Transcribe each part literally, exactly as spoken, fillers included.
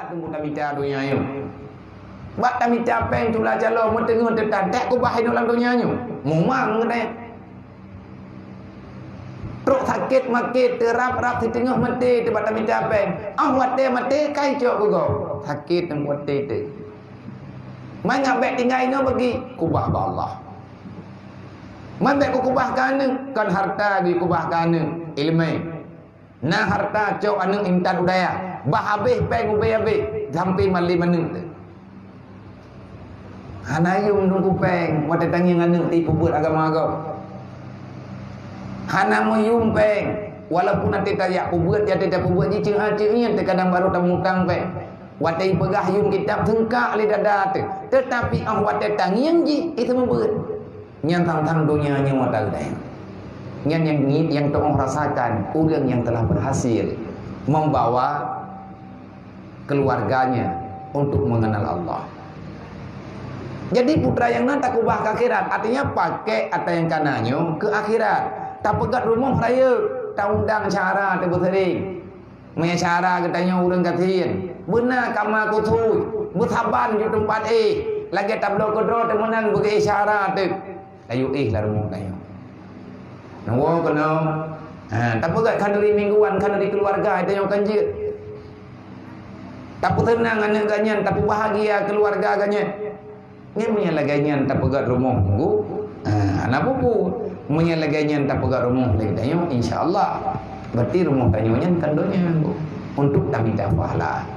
Teungku tamita donya nyoe. Bak tamita péng tula calo meuteungeut teutantek kubah inong lam donya nyoe. Mumang geutanyoe. Trok sakét maké teurab-rab siteungoh maté teuh bak tamita péng. Ah watée maté kai cok keu gob. Sakét teungku watée teuh. Mangat bék tinggai inoe bagi kubah bak Allah. Man bék kukubah keu aneuk, kon harta geukubah keu aneuk, ileumé. Na harta cok aneuk intat u dayah, bah habéh péng ubé habéh, sampai malém aneuk teuh. Hana yum teungku péng watée tangieng aneuk teuh peubuet agama gob. Hana meuyum péng, walaupun até tajak peubuet, ya até tapeubuet jiceuha-ceuha nyan teukadang barô tamutang péng. Watée ipeugah yum kitab seungkak lé dada teuh, teutapi óh watée tangieng jih, itu meubeuet. Nyan tantang donya nyoe ata geutanyoe. Nyan nyang ngiet nyang teungoh rasakan ureuëng nyang telah berhasil membawa keluarganya untuk mengenal Allah. Jadi putra nyang na takubah ke akhirat, artinya pakai ata nyang kana nyoe ke akhirat. Tapeugét rumoh rayeuk, taundang syara teuh beuseuring. Meunyoe syara geutanyoe ureuëng gasien, beuna kama khusus, beusaban ju teumpat éh, lagée tabloe keudroe teumeunang beuéh syara teuh. Tayue éh lam rumoh tanyoe. Neuwoe keunoe, ha, tapeugét khanuri mingguan, khanuri keuluwarga tanyoe kan jeuet. Tapeuseunang aneuk geuh nyan, tapeubahagia keuluwarga geuh nyan. Nyan meunyoe lagée nyan tapeugét rumoh minggu, ha, hana peue-peue. Meunyoe lagée nyan tapeugét rumoh lé tanyoe, insya Allah, berarti rumoh tanyoe nyan kan donya minggu. Untuk tamita pahala,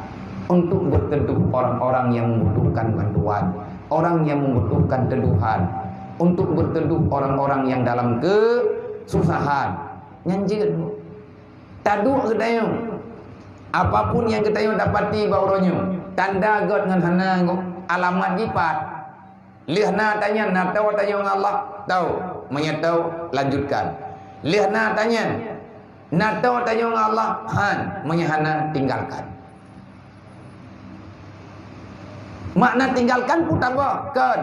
untuk berteduh orang-orang yang membutuhkan bantuan, orang yang membutuhkan teduhan, untuk berteduh orang-orang yang dalam kesusahan. Nyan jeuet. Taduek geutanyoe. Apapun nyang geutanyoe dapati bak uroe nyoe, tanda gét ngon hana gét, alamat jih pat. Lheueh na tanyan, na toe tanyoe ngon Allah? Toe. Meunyoe toe, lanjutkan. Lheueh na tanyan, na toe tanyoe ngon Allah? Han. Meunyoe hana, tinggalkan. Makna tinggalkan peue tabah? Kon,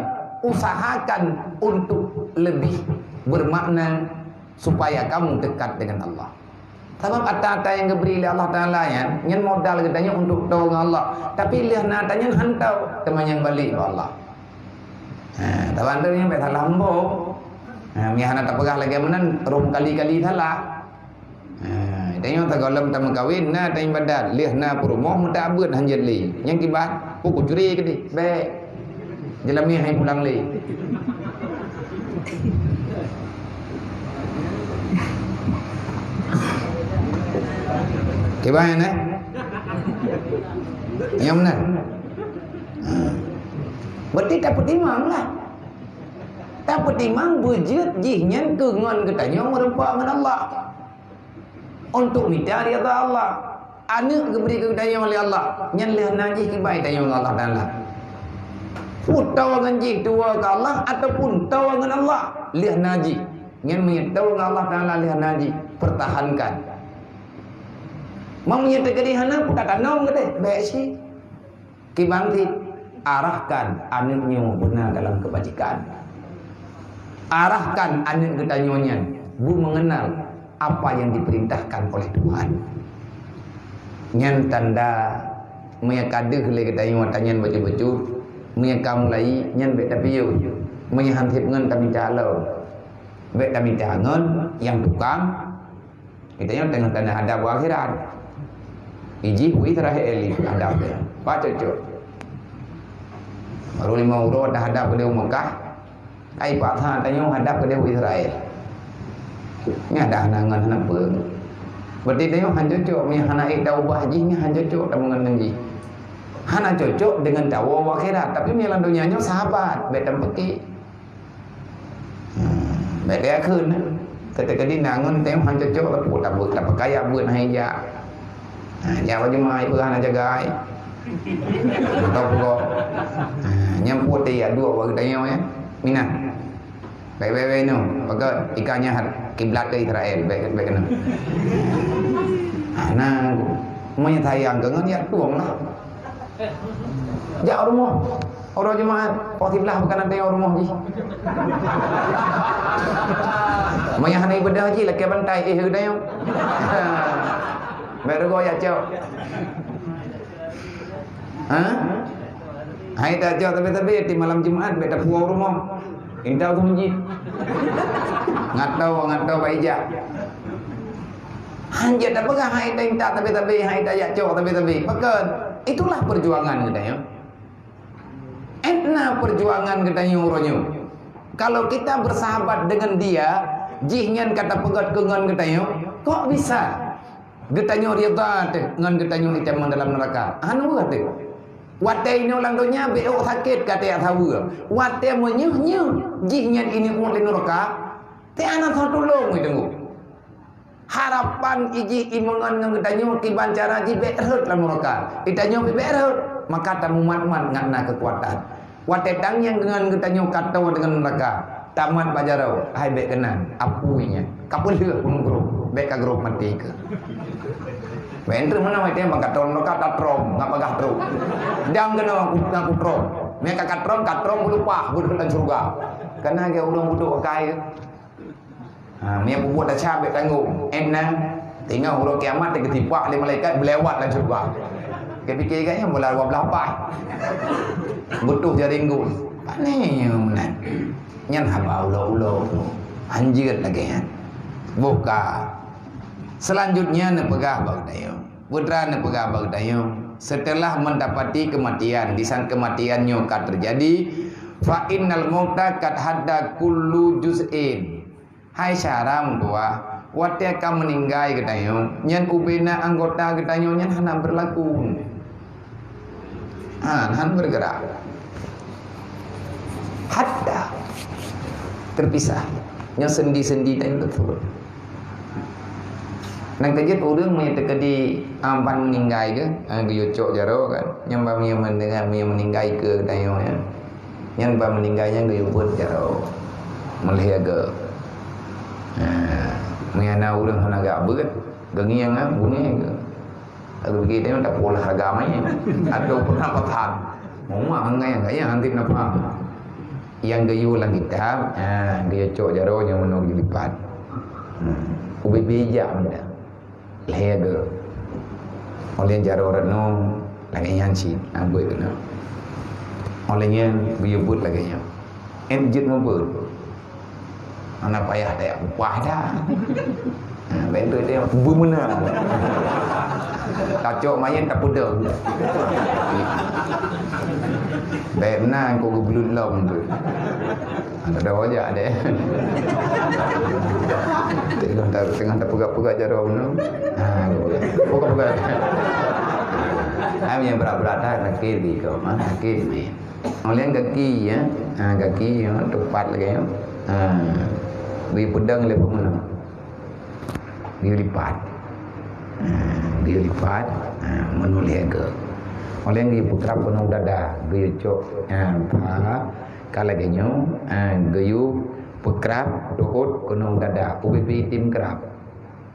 usahakan untuk lebih bermakna supaya kamu dekat dengan Allah. Sabab ata-ata nyang geubri lé Allah Taala nyan, nyan modal geutanyoe untuk toe ngon Allah. Tapi lheueh na tanyan han toe, teuma nyang balek bak Allah. Ha, tabang tu nyang bèk salah embo. Ha, meunyo hana tapeugah lagèe meunan, rhom kali-kali salah. Ha, tanyoe tagohlom tameukawen, na taibadat, lheueh na peurumoh meutabeuet hanjeuet lé. Nyang kiban, oh, kucuri keudeh, bèk. Jeulamin hai pulang lé. Kiban, eh? Nyang meunan. Ha. Berarti tapeutimang lah. Tapeutimang beujeuet jih nyan keu ngon geutanyoe meureumpok ngon Allah. Untuk mita ridha Allah. Aneuk geubri keu geutanyoe lé Allah, nyan lheueh na jih kiban tanyoe ngon Allah Taala. Peutoe ngon jih tuwoe keu Allah ataupun toe ngon Allah, lheueh na jih. Nyan meunyoe toe ngon Allah Taala lheueh na jih, pertahankan. Meunyoe teukeudi hana, peue tatanom keudeh, bèk cit. Kiban cit, arahkan aneuk nyoe beuna dalam keubajikan. Arahkan aneuk geutanyoe nyan beumeungenal apa nyang dipeurintahkan oleh Tuhan. Nyan tanda meunyo ka deuh lé geutanyoe ata nyan bacut-bacut, meunyo ka mulai nyan bèk tapiôh. Meunyo han sép ngon tamita lom, bèk tamita ngon nyang tukang. Geutanyoe teungoh tanda hadab u akhirat. Ijih u Israel hadab nyan. Pat cocok. Baru lima uroe dah hadab keudeh u Mekah. Ai paksa tanyoe hadab keudeh u Israel. Nyan dah hana ngon hana peue. Berarti tanyoe han cocok, meunyo hana ék taubah jih nyan han cocok tameungon ngon jih. Hana cocok deungon tawoe u akhirat, tapi meunyo lam donya nyoe sahabat, bèk tameupeuké. Hmm, bèk teuyakeun. Teukeudi na ngon tem han cocok, tapeukayak beuet hai jak. Ha, jak bak jeumaáh peugah hana jagai. Mantong pulo. Ha, nyang putéh ya dua bagi tanyoe ya. Minah. Baik-baik baik nu. Pakat ikan nyan kiblat ke Israel. Baik baik kena. Ha, nah, meunyo sayang ke ngon ya tuang lah. Jak rumoh. Uroe Jumat, poh siblaih bukan ada nyang rumoh jih. Meunyo hana ibadah jih, lakèe bantai, eh, geutanyoe. Baru go ya cok. Ha? Hai tacok tabe-tabe, tiep malam Jumat bèk tapuwoe u rumoh. Intat u masjid. Ngatô, ngatô bak ija. Hanjeuet tapeugah hai intat tabe-tabe, hai tajak cok tabe-tabe. Pakon? Itulah perjuangan geutanyoe. Ét na perjuangan geutanyoe uroe nyoe. Kalau kita bersahabat dengan dia, jih nyan ka tapeugöt keu ngon geutanyoe, kok bisa? Geutanyoe ridha teuh ngon geutanyoe itamong dalam neuraka. Hana weueh teuh. Watèe inoe lam donya bèk ôk sakét ka teuh saweue. Watèe meunyoe-nyoe jih nyan ineuk lé neuraka, teuh hana soe tulông, Teungku. Harapan ijih imeungon ngon geutanyoe kiban cara jih bèk rhot lam neuraka. Itanyoe pih bèk rhot, maka tamumat-mat ngon na keukuatan. Watèe tangieng deungon geutanyoe ka toe deungon neuraka, tamat bak jaroe, hai bèk keunan, apui nyan. Ka peulheueh peunoh grob, bèk ka grob maté keuh. Bèk treuk meunan watèe maka toe neuraka tatrom, ngat bagah trok. Dang keunoe aku, aku trom. Meuka ka trom, ka trom beuleupah, beudôh lam syeuruga. Kana geu ureueng budok akai. Ha, meunyo peubuet desya bèk tanggong. Ét na, teungoh uroe kiamat teukeutipak lé malaikat beulewat lam syeuruga. Keupiké gata nyan bulan dua belas paih. Butuh jaring gun. Pane nyoe meunan. Nyan haba ulo-ulo. Hanjeuet lagèe nyan. Boh ka. Selanjutnya neupeugah bak geutanyoe. Putra neupeugah bak geutanyoe. Setelah mendapati kematian, di saat kematian nyoe ka terjadi, fa innal mauta qad hadda kullu juz'in. Hai syara meutuwah, watèe ka meuninggai geutanyoe, nyan ubena anggota geutanyoe nyan hana beurlaku. Ha, hana beurgeurak. Hadda. Teupisah. Nyoe sendi-sendi tanyoe teuturot. Nyan keuh jeuet ureueng meunyo teukeudi, ah, ban meuninggai geuh, ah, geuyue cok jaroe kan. Nyan ban meunyo meuninggai, meunyo meuninggai keu geutanyoe nyan. Nyan ban meuninggai nyan geuyue beuet jaroe. Meulhèe geuh. Ha, meunyo na ureueng hana geubeuet, geungieng, ah, bunge geuh. Lalu begitu, tak pula agama nyan. Atau pernah paham. Mama anggai-anggai nyan nanti pernah paham. Nyang geuyue lam kitab, ha, geuyue cok jaroe nyang meunoe geuyue lipat. Hmm. Ubé-bé jak benda. Lhèe geuh. Oleh jaroe rot nyoe, lagèe nyan cit, na beuet keunoe. Oleh nyan, geuyue beuet lagèe nyoe. Ét jeuet meubeuet. Hana payah tajak kupah dah. Ha, bèk tu dia beumeunang. Tacok mayét tapeudong. Bèk meunan kok geubeulut lom tu. Ada dah wajah deh. Tengah ta-, tengah tapeugah-peugah jaroe tu. Ha, peugah-peugah. Ha, nyang brat-brat dah sakét di kau, ha, sakét ni. Oleh gaki, ya. Ha, gaki, ya, tepat lagi, ya. Ha. Beri pedang lé pemenang. Beri lipat. Ha, beri lipat. Ha, menulis ke. Oleh beri putra penuh dada. Beri cok. Ha, pa. Kalau lagi nyo, ha, geuyue peukrab, dohot, penuh dada. U B B tim krab.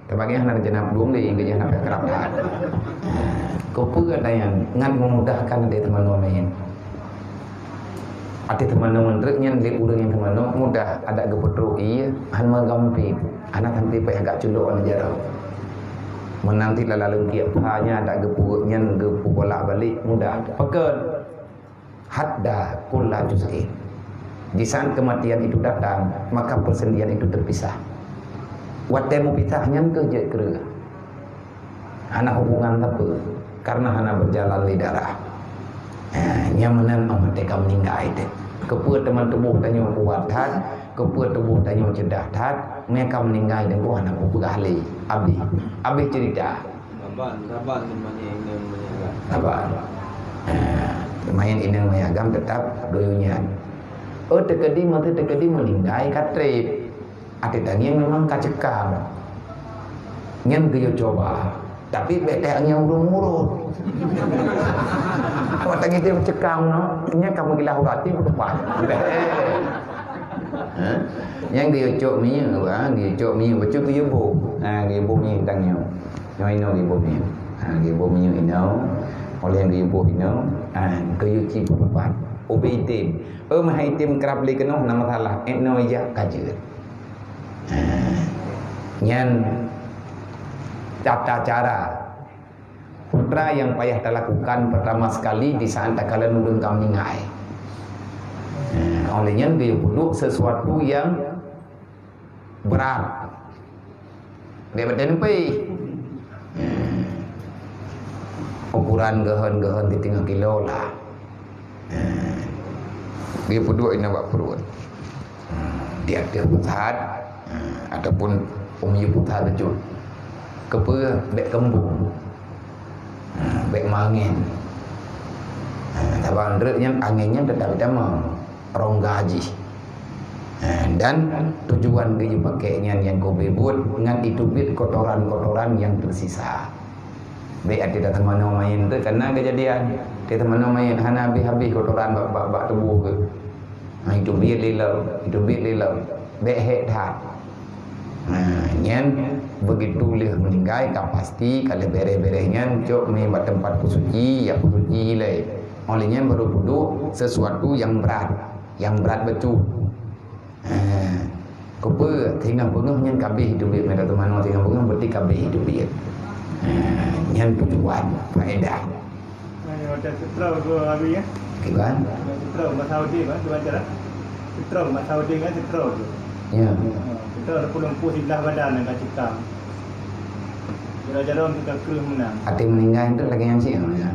Teuma geuhnyan hana geujeunap dum lé, geuhnyan hana krab that. Keupeue gata nyan ngat meumudahkan até teumanoe meu'en? Até teumanoe meunreuk nyan lé ureueng nyang teumanoe mudah, adak geupeutrok ié, hana meugampi, hana sampai payah gak culok lam jaroe. Meunanti lala leungkiek pha nyan adak geupeubuet nyan geupeubolak-balik mudah. Pakon? Hadda kulla juz'in. Di saat kematian itu datang, maka persendian itu terpisah. Watèe meupisah nyan keuh jeuet kreueh. Hana hubungan sapeue, karena hana berjalan lé darah. Ha, nyan meunan 'oh watèe ka meuninggai teuh. Keupeue teuma tuboh tanyoe kuat that, keupeue tuboh tanyoe ceudah that, meunyo ka meuninggai teungku hana peue peugah lé. Abéh. Abéh cerita. Saban, saban teuma inong meunyo agam. Saban. Ha, teuma inong meunyo agam teutap doyô nyan. Oh, teukeudi, meuteue teukeudi meuninggai ka trép. Até tangieng memang ka ceukam. Nyan geuyue cuba. Tapi bèk teuh ngieng ureueng murot. Awak tangieng teuh ceukam nyoe, nyan ka meugilah urat teuh beutupat. Bèk. Ha? Nyan geuyue cok minyeuk, ha, geuyue cok minyeuk, bacut geuyue boh. Ha, geuyue boh minyeuk tangieng. Nyoe inoe geuyue boh minyeuk. Ha, geuyue boh minyeuk inoe. Oleh nyan geuyue boh inoe, ha, geuyue ci beutupat. Ubé item. Oh, meuhai item krab lé keunoe, hana masalah. Inoe ijak ka jeuet. Ha. Nyan tata cara. Putra yang payah talakukan pertama sekali di saat takalon ureuëng ka meuninggai. Eh, oleh nyan geuyue peuduek sesuatu yang berat. Dia beuteuneupée. Eh, ukuran geuhon-geuhon di tengah kilo lah. Eh, geuyue peuduek inan bak pruet. Eh, di ateueh pusat, eh, ataupun umi pusat beujeuet. Keupeue bék keumbung. Ha, bék mangén. Ha, sabab rot nyan angén nyan teutap itamong rongga jih. Ha, dan tujuan geuyue pakée nyan nyang keubeue buet ngon iteubiet kotoran-kotoran nyang teusisa. Bék até tateumanoe manyét teuh kana keujadian. Tateumanoe manyét hana habéh-habéh kotoran bak, bak, bak tuboh geuh. Ha, iteubiet lé lom, iteubiet lé lom. Bék hék that. Ha, nyan begitu lheueh meuninggai ka pasti ka lheueh béreh-béreh nyan cok mi bak teumpat peusuci, ya peusuci ilée. Oleh nyan baru peuduek sesuatu yang brat, yang brat beutôi. Ha, keupeue singoh beungoh nyan ka habéh iteubiet, meunan teumanoe singoh beungoh berarti ka habéh iteubiet. Ha, nyan tujuan, faedah. Nyoe macam setroh tu, Abi, ya? Kiban? Macam setroh, bahasa Saudi, kan, tu ajar, eh? Setroh, bahasa Saudi, kan, setroh tu. Ya. Ha, setroh ada pulung pus di belah badan yang kat cikam. Jaroe-jaroe tu ka kreueh meunan. Até meuninggai tu lagée nyan cit, ya.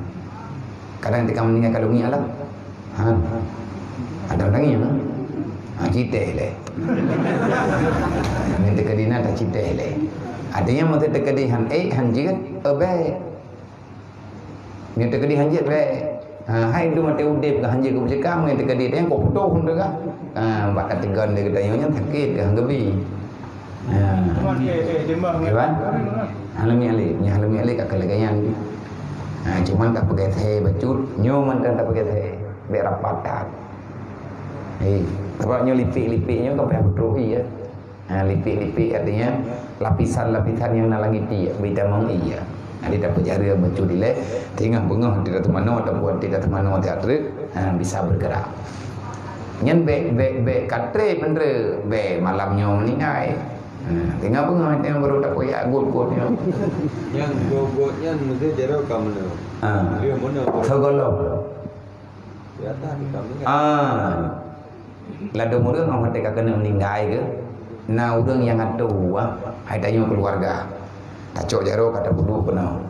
Kadang tika meuninggai ka lungik lah. Ha. Ada lagée nyan. Ha, citeh lé. Nyan teuka dina tak citeh lé. Artinya, masa teuka di han ék, han jeuet, eh, bék. Nyan teukeudi hanjeuet bék. Ha, hai tu maté udeb ka hanjeuet keu beucekam, nyan teukeudi teuh kok putôh teuh ka. Ha, bak ka teugon lé geutanyoe nyan sakét ka geubi. Ha. Cuman, eh, eh, jeumbah ngon Kiban? Hana miet alé, nyan hana miet alé ka keu lagée nyan. Ha, cuman ka peugét he bacut, nyoe mantong ka peugét he. Bék rapat that. Hei, sabab nyoe lipék-lipék nyoe ka payah peutroh ie. Ha, lipék-lipék artinya lapisan-lapisan nyang na lam iték, bak itamong ie. Ha, di tapeujareue bacut ilée, teungoh beungoh tidak teumanoe ataupun tidak teumanoe tidak treuk, ha, bisa bergerak. Nyan bék, bék, bék ka trép peundreuk, bék malam nyoe meuninggai. Ha, teungoh beungoh nyan baru takoyak got-got nyoe. Nyang got-got nyan meusti jaroe ka meunoe. Ha. Dia meunoe. Sigohlom. Ah, ladôm ureuëng nyang watée ka keuneuk meuninggai geuh, na ureuëng nyang atoe, ah, hai tanyoe keuluwarga. Tacok jaroe ka tapeuduek keunoe.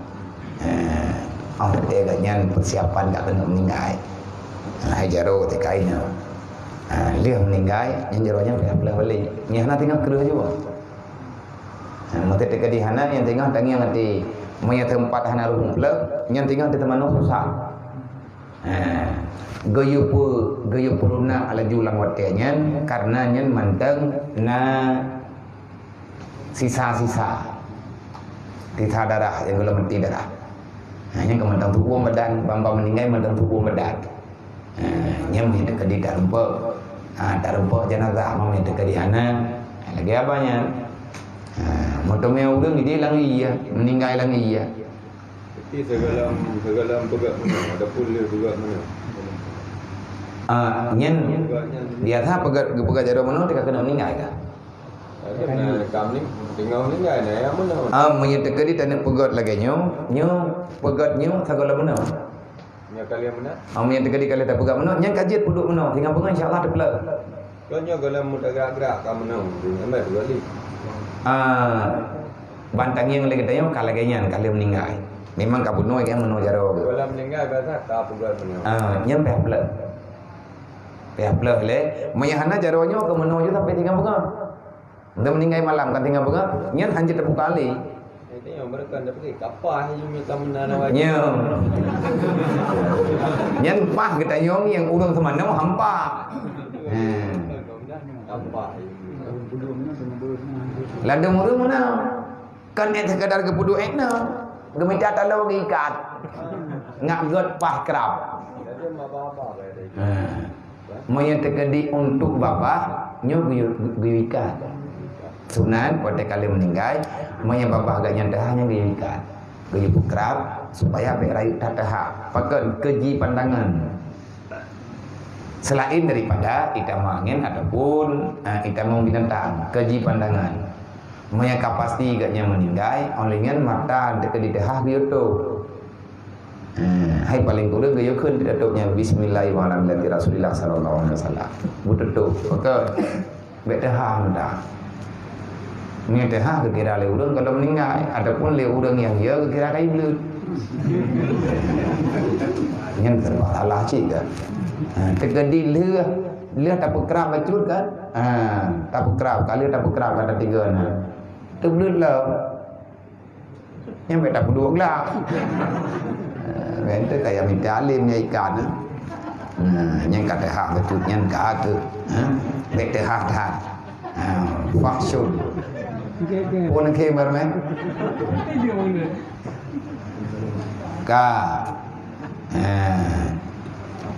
Eh, oh, watée geuh nyan peusiapan ka keuneuk meuninggai. Hai jaroe watée ka inoe. Ah, lheueh meuninggai, nyan jaroe nyan payah peuleueh balek. Nyan hana teungoh kreueh jua. Ah, meuteuk teuka di hana nyang teungoh tangieng até. Meunyoe teumpat hana rhueng peuleueh, nyan teungoh teuteumanoe susah. Ha, geuyue peu-, geuyue peurunak laju lam watée nyan, kareuna nyan mantong na sisa-sisa, sisa darah nyang gohlom meuti darah. Ha, nyan keu mantong tuboh badan, ban-ban meuninggai mantong tuboh badan. Ha, nyan meunan teukeudi tarumpok. Ha, tarumpok jenazah, meunan teukeudi hana. Ha, lagée haba nyan. Ha, meuteumé ureuëng idéh lam ie, meuninggai lam ie. Jadi segala, segala peugah mana, ada pun dia peugah mana. Ah, nyan biasa peugah, peugah jaroe meunoe teuka keuneuk meuninggai ka? Ada na kam ni, tinggal meuninggai na yang mana. Ah, meunyoe teukeudi taneuk peugah lagée nyoe, nyoe peugah nyoe segala meunoe. Nyoe kalian mana? Ah, meunyoe teukeudi kalian tapeugah meunoe, nyan ka jeuet peuduek meunoe, tinggal peugah insya-Allah teupeuleueh. Kon nyoe gohlom meugerak-gerak ka meunoe, nyan bai peugah lé. Ah, ban tangieng lé geutanyoe ka lagée nyan, ka lheueh meuninggai. Memang ka bunoe kan meunoe jaroe geuh. Gohlom meuninggai biasa ka peugah meunoe. Ah, nyan payah peuleueh. Payah peuleueh lé. Meunyoe hana jaroe nyoe keu meunoe jeuet sampai tinggai peugah. Nyan meuninggai malam kan tinggai peugah, nyan hanjeuet teubuka lé. Jadi, yang mereka dah pergi kapah je minta menana wajib. Nyo. Nyan pah geutanyoe nyang ureuëng seumanoe hampa. Ha. Kapah je. Ladôm ureuëng meunoe. Kan ék sekadar geupeuduek ék nyoe. Geumita taloe geuikat. Ngak gét pah krab. Jadi, apa-apa, apa-apa. Ha. Meunyoe teukeudi untuk babah, nyoe geuyue, geuyue ikat. Sunat, watée ka lheueh meuninggai, meunyoe babah geuh nyan teuhah, nyoe geuyue ikat. Geuyue peukrab, supaya bék rayeuk that teuhah. Pakon? Keu ji pandangan. Selain daripada itamong angén ataupun, eh, itamong binatang, keu ji pandangan. Meunyoe ka pasti geuh nyan meuninggai, óh lheueh nyan mata teukeudi teuhah geuyue tôp. Eh, hai paléng kureueng geuyue kheun teututob nyan, "Bismillahirrahmanirrahim, Rasulillah sallallahu alaihi wasallam." Beututôb. Maka, bèk teuhah meudah. Meunyoe teuhah geukira lé ureueng ka lheueh meuninggai, ataupun lé ureueng nyang yö geukira ka ibleuet. Nyan serba salah cit kan. Ha, teukeudi lheueh, lheueh tapeukrab bacut kan. Ha, tapeukrab, ka lheueh tapeukrab kata tiga na. Teubleuet lom. Nyan bèk tapeuduek glak. Eh, nyan teuh kaya mita além nyan ikan, eh. Nah, nyan ka teuhah bacut nyan ka keuh, eh. Bèk teuhah that. Ha, faksun. Pun khé bar meh. Ka. Eh.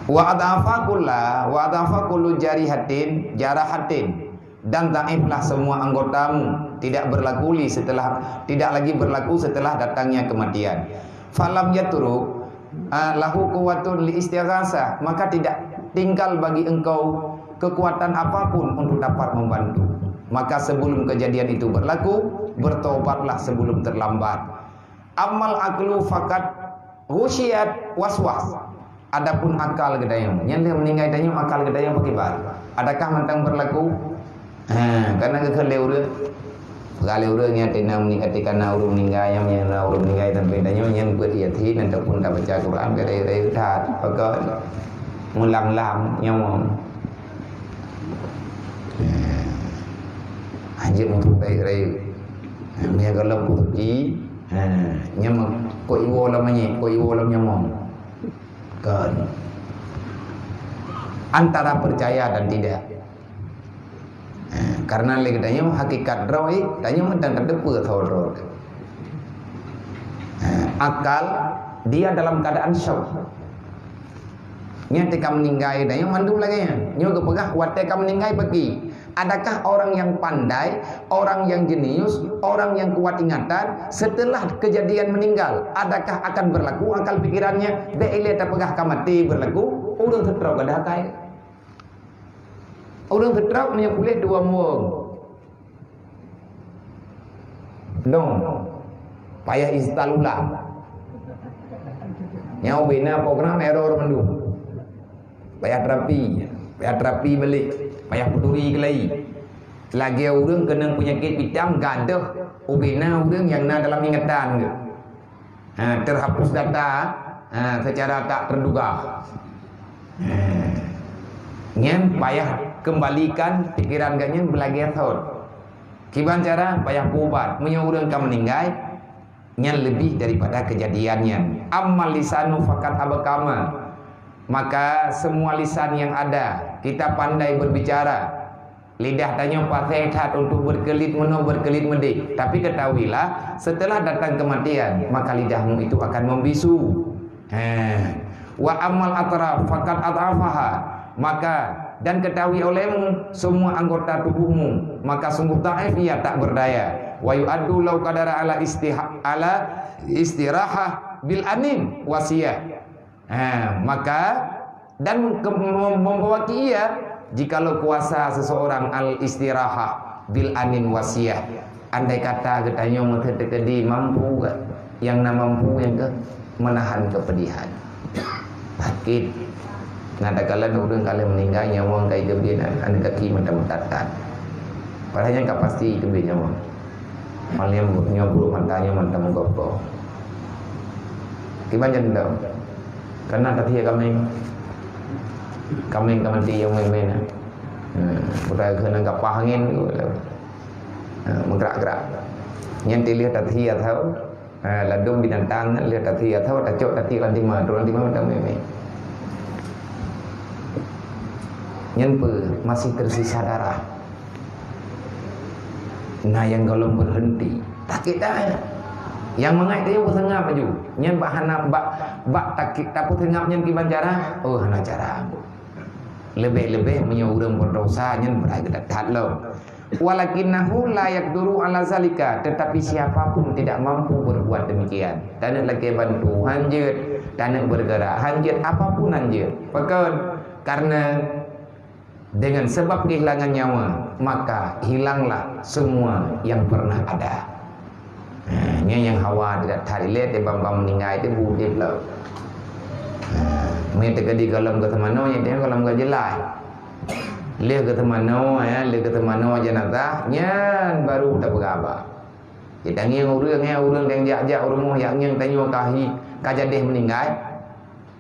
Wa adhafa kulla, wa adhafa kullu jarihatin, jarahatin. Dan dhaiflah semua anggotamu, tidak berlaku li setelah, tidak lagi berlaku setelah datangnya kematian. Falam yatruk, ah, lahu quwwatun li istighasah, maka tidak tinggal bagi engkau kekuatan apapun untuk dapat membantu. Maka sebelum kejadian itu berlaku, bertobatlah sebelum terlambat. Ammal aqlu faqad ghusyiyat waswas. Adapun akal geutanyoe, nyan lheueh meuninggai tanyoe, akal geutanyoe pakriban? Adakah mantong berlaku? Ha, karena geukheun lé ureueng. Peugah lé ureueng nyan teuinong meuninggai, ketika na ureueng meuninggai, nyan, nyan na ureueng meuninggai, tapi tanyoe nyan beuet yakin ataupun tabaca Quran, kadang-kadang that. Pakon? Meulam-lam nyoe. Ha. Hanjeuet muphom rayeuk-rayeuk. Ha, meunyoe gohlom peusuci, ha, nyoe kok iwoe lom manyét, kok iwoe lom nyamong. Kon. Antara percaya dan tidak. Ha, karena lé geutanyoe hakikat droe, tanyoe mantong tateupeue tho droe. Ha, akal, dia dalam keadaan syok. Nyan teuka meuninggai, dan nyoe mandum lagèe nyan. Nyoe geupeugah watèe ka meuninggai peuki. Adakah orang yang pandai, orang yang jenius, orang yang kuat ingatan, setelah kejadian meninggal, adakah akan berlaku akal pikirannya? Bèk ilèe tapeugah ka maté berlaku, ureueng seutroke ka deuh akai. Ureueng seutroke meunyoe puléh dua mueng. Dong. Payah instal ulang. Nyang ubena program error mandum. Payah terapi, payah terapi balik, payah peuturi keulai. Lagèe ureueng keunong peunyakét pitam gadôh ubena ureueng nyang na dalam ingatan geuh. Ha, terhapus data, ha, secara tak terduga. Ha. Nyan payah kembalikan pikiran geuh nyan beulagèe thot. Kiban cara payah peuubat. Meunyoe ureueng ka meuninggai, nyan leubeh daripada keujadian nyan. Ammal lisanu faqad abkama. Maka semua lisan yang ada, kita pandai berbicara. Lidah tanyoe paséh that untuk beukeulit meunoe, beukeulit meudéh. Tapi ketahuilah, setelah datang kematian, maka lidahmu itu akan membisu. He. Wa ammal atraf faqad adhafaha. Maka, dan ketahui olehmu semua anggota tubuhmu, maka sungguh dhaif ia, tak berdaya. Wa yu'addu lau qadara ala istiha-, ala istirahah bil anin wasiyah. Ha, maka, dan ke-, mem-, membawaki ia, jikalau kuasa seseorang al-istirahah bil anin wasiyah. Andai kata geutanyoe meuteukeudi mampu, nyang na mampu nyang keu menahan kepedihan. Sakét. Na takalon ureueng ka lheueh meuninggai, nyawöng ka iteubiet, aneuk gaki mantong meutat-tat. Padahai nyan ka pasti iteubiet nyawöng. Malam nyoe buet mata nyoe mantong meugob-gob. Kiban jan dong. Karena tadi ya kaméng. Kaméng ka maté nyang main-main. Hmm, udah kena gapah angin tu. Ha, meugrak-grak. Nyan tileuh tati atau, ha, ladôm binatang leuh tati atau tacok tati lam tima, tu lam tima mantong mé-mé. Nyan peue? Masih tersisa darah. Nah, nyang gohlom berhenti. Sakét dah. Nyang mangat teuh peuseungap laju. Nyan bak hana, bak, bak sakét tapeuseungap nyan kiban cara? Oh, hana cara. Leubeh-leubeh meunyoe ureueng berdosa nyan beurai geudat-dat lom. Walakinnahu la yaqdiru ala zalika, tetapi siapa pun tidak mampu berbuat demikian. Taneuk lakée bantu hanjeuet, taneuk bergerak hanjeuet, apapun hanjeuet. Pakon? Karena dengan sebab kehilangan nyawa, maka hilanglah semua yang pernah ada. Ha, nyan nyang hawa tidak that ilée, teuh bang-bang meuninggai teuh beu udeb lom. Meuteukadi gohlom geuteumanoe, nyan gohlom geujeulaih. Lheueh geuteumanoe, ya, lheueh geuteumanoe jenazah, nyan baru tapeugah haba. Kita ngieng ureueng, ya, ureueng nyang jak-jak u rumoh, jak ngieng tanyoe ka hi, ka jadeh meuninggai.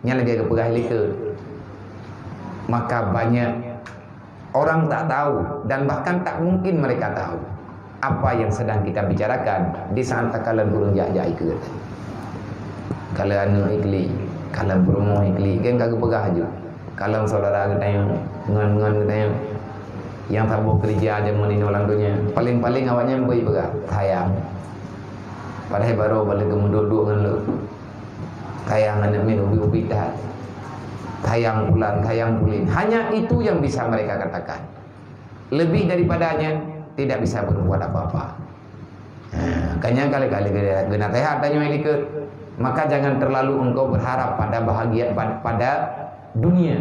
Nyan lagèe geupeugah likot. Maka banyak orang tak tahu dan bahkan tak mungkin mereka tahu apa yang sedang kita bicarakan di saat takalon ureueng jak-jak ikot. Kalon aneuk iklik, kalon peurumoh iklik, kan ka geupeugah aju. Kalon saudara geutanyoe, ngon-ngon geutanyoe. Nyang saboh keureuja jameun inoe lam donya, paléng-paléng awaknyan beu peugah, sayang. Padahai baroe balék geumeuduek-duek ngon lôn. Sayang aneuk miet ubit-ubit that. Sayang pulan, sayang pulin. Hanya itu yang bisa mereka katakan. Lebih daripadanya tidak bisa berbuat apa-apa. Ha, makanya kali-kali geunasehat tanyoe likot, maka jangan terlalu engkau berharap pada bahagia pad-, pada dunia.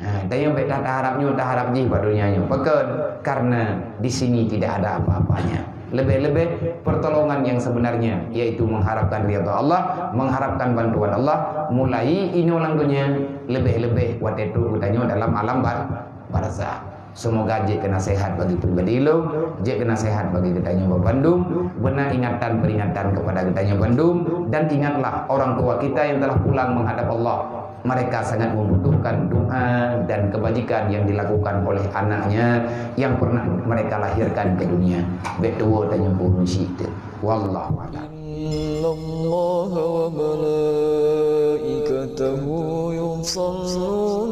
Ha, tanyoe bèk taharap nyoe, taharap jih bak dunia nyoe. Pakon? Karena di sini tidak ada apa-apanya. Lebih-lebih pertolongan yang sebenarnya, yaitu mengharapkan ridha Allah, mengharapkan bantuan Allah, mulai inoe lam donya, lebih-lebih watèe trok geutanyoe dalam alam bar-, barzakh. Semoga jeuet keu nasehat bagi pribadi lôn, jeuet keu nasehat bagi geutanyoe bandum, beuna ingatan peringatan kepada geutanyoe bandum, dan ingatlah orang tua kita yang telah pulang menghadap Allah. Mereka sangat membutuhkan doa dan kebajikan yang dilakukan oleh anaknya yang pernah mereka lahirkan ke dunia. Bèk tuwo tanyoe ureueng syiek. Wallahu a'lam. إن الله وملائكته يصلون